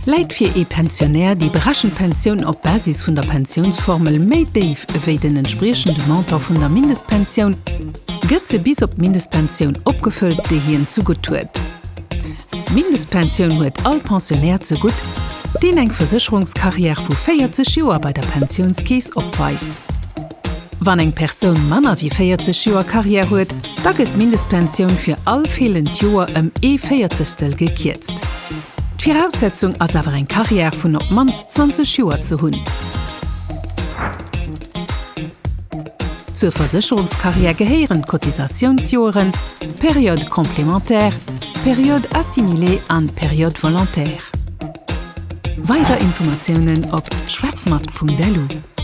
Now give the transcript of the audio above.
Läit fir ee Pensionär déi berechent Pensioun op Basis vun der Pensiounsformel méi déif ewéi den entspriechende Montant vun der Mindestpensioun, gëtt se bis op d'Mindestpensioun opgefëllt, déi hien zegutt huet. D'Mindestpensioun huet all Pensionär zegutt, deen eng Versécherungscarrière vu 40 Joer bei der Pensiounskeess opweist. Wann eng Persoun manner wéi 40 Joer Carrière huet, da gëtt d'Mindestpensioun fir all feelend Joer ëm ee Véierzegstel gekierzt. D'Viraussetzung ass awer eng Carrière vun op d'mannst 20 Joer ze hunn. Zur Versécherungscarrière gehéieren d'Cotisatiounsjoeren, d'Période complémentaire, d'Période assimilée an d'Période volontaire. Weider Informatiounen op schwätzmat.lu.